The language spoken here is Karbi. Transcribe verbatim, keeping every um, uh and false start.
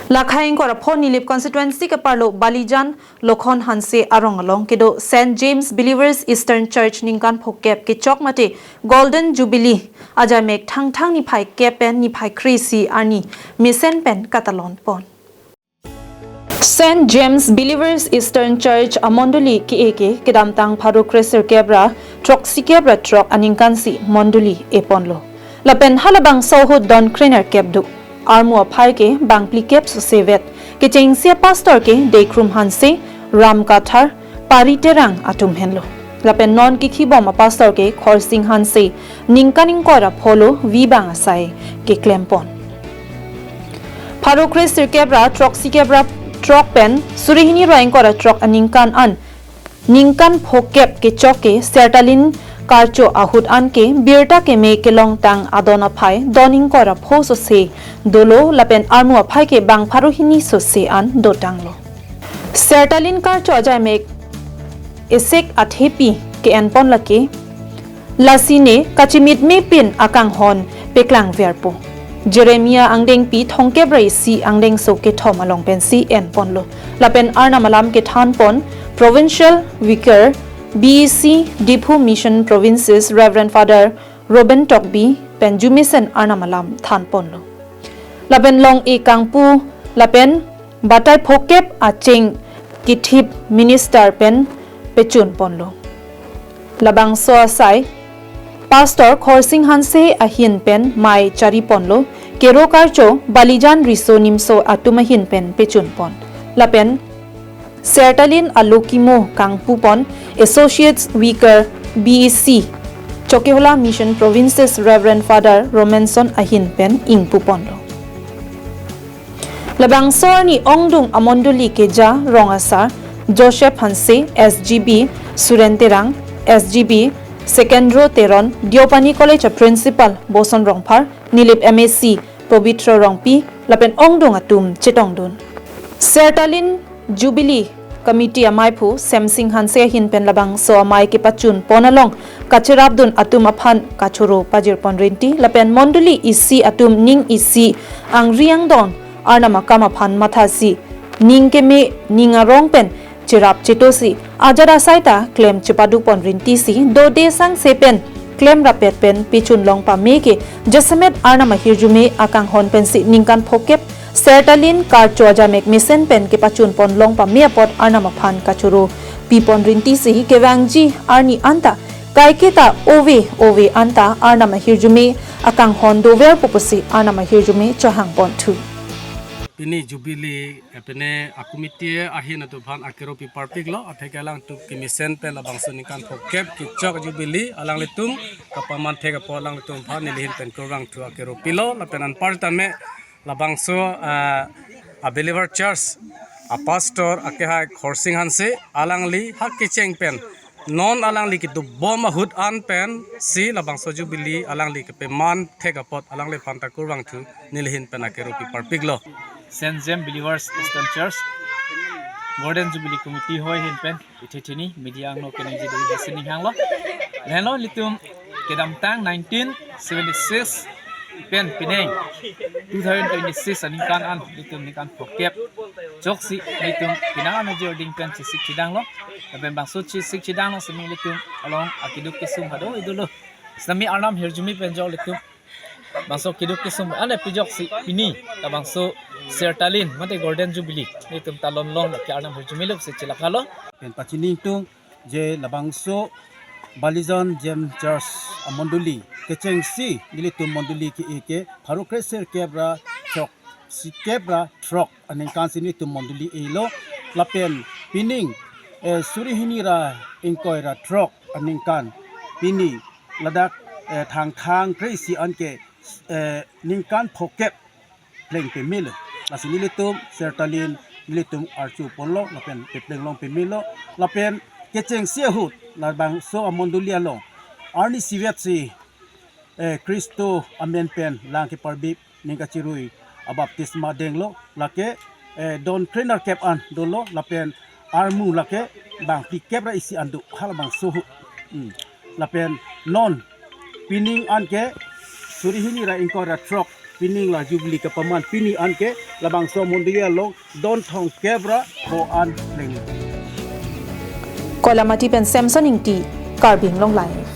Lakhai ingkoi ra pho Nilip constituency keparlo Balijan Lokhon Hanse arong along kedo Saint James Believers Eastern Church ningkan phokep kechok mate Golden Jubilee ajamek Thangthang niphai kep pen niphai kre-isi arni mesen pen katalon pon. Saint James Believers Eastern Church amondoli ke-e ke kedamtang pharo kre-sirkep ra throksi kep ra throk aningkan si mondoli eponlo. Lapen halabangso ahut don krenerkep do. Armu aphai ke bangphli kep sose vet. Kechengsi apastor ke Dekrum Hanse, Ram Kathar, Pari Terang atum henlo. Lapen non kikhibom apastor ke Khorsing Hanse, ningkan ingkoi ra pholo vi bang asai keklem pon. Pharo kre-sirkep ra throksi kep ra throk pen suri hini ra ingkoi ra throk aningkan an ningkan phokep kechok ke Sertalin Karcho ahut an ke birta keme kelongtang adon aphai don ingkoi ra pho sose dolo lapen armu aphai ke bang pharo hini sose an dotanglo. Sertalin Karcho ajamek esek athepi ke-en pon lake, lasi ne kachimitme pin akanghon peklangverpo. Jeremiah angdengpi thomkep ra isi angdengso kethom along pensi en ponlo. Lapen Arnam alam kethan pon Provincial Vicar B E C Diphu Mission Provinces Reverend Father Robin Tokbi pen arjumesen Arnam alam than ponlo. Lapen long-e kangpu lapen batai phokep acheng kithip minister pen pechun ponlo. Labangso asai Pastor Khorsing Hanse ahin pen mei chari ponlo, Kero Karcho Balijan Riso Nimso atum ahin pen pechun pon. Lapen Sertalin alokimo kangpu pon Associate Vicar B E C Chokihola Mission Provinces Reverend Father Romanson ahin pen ingpu ponlo. Labangso arni ongdung amondoli keja rong asar Joseph Hanse, S G B Suren Terang, S G B Sekendro Teron, Deopani College a Principal Boson Rongphar, Nilip M A C Pobitro Rongpi, lapen ongdung atum chetongdun. Sertalin Jubilee Committee amaiphu Semsing Hanse ahin pen labangso amei kepachun pon along kacherapdun atum aphan kachoro pajir pon rinti lapen mondoli isi atum ning isi angri angdong Arnam akam aphan mathasi ning keme ning arong pen cherap chetosi ajat asai ta klem chepadu pon rinti si dode sangse pen klem rapet pen pechun long pame ke jasemet Arnam ahirjume akanghon pensi ningkan phokep Sertalin Karcho ajamek mesen pen kepachun pon long pame apot Arnam aphan kachoro pi pon rinti si kevangji arni anta kaiketa ove ove anta Arnam ahirjume akanghon doverpo pusi Arnam ahirjume chohang ponthu. Pini Jubilee, eh, pini a committee ahin atum aphan akero pi parpiklo, atheke alangtum kemesen pen labangso ningkan phokep kechok Jubilee alanglitum kapaman thek apot alanglitum aphan nelihin pen kurvangthu akero pilo, lapen anpar tame labangso, ah, a Believer Church a pastor akehai Khorsing Hanse alangli ha kecheng pen non alangli kedobom ahut an pensi labangso Jubilee alangli kepaman thek apot alangliphan ta kurvangthu nelihin pen akero pi parpiklo. Saint James Believers Eastern Church Golden Jubilee Committee ahoi ahin pen ithi thini media angno keningje dun hasi ninghanglo. Lahenlo ilitum kedamtang nineteen seventy-six pen pining two thousand twenty-six aningkan an ilitum ningkan phokep choksi ilitum pinang an ajir ding pen chesik chedanglo. Lapen bangso chesik chedanglo semi ilitum along akeduk kesung hado idulo. Semi Arnam ahirjume pen jok ilitum bangso keduk kesung ale pijoksi pini labangso Sertalin mate Golden Jubilee ilitum talon long ke Arnam ahirjume lok si chelakalo. Pen pachini tung je labangso Balijan James Church amondoli kechengsi nelitum mondoli ke-e ke pharo kre-sirkep ra throksi kep ra throk aningkan si nelitum mondoli elo lapen pining, eh, suri hini ra ingkoi ra throk aningkan pini ladak, eh, Thangthang kre-isi anke, eh, ningkan phokep pleng pemelo. Lasi nelitum Sertalin nelitum archu ponlo lapen pepleng long pemelo lapen kechengsi ahut labangso amondoli along arni isivet si, eh, Khristo amen pen lang keparbi ning kachirui abaptisma denglo lake, eh, don krenerkep an dolo lapen armu lake bangphli kep ra isi an do halabangso ahut. Hmm. Lapen non pining anke suri hini ra ingkoi ra throk pining la Jubilee kapaman pini anke labangso amonit along don thomkep ra ko-an pleng. Koilamati pen Samson Ingti, Karbi Anglong Live.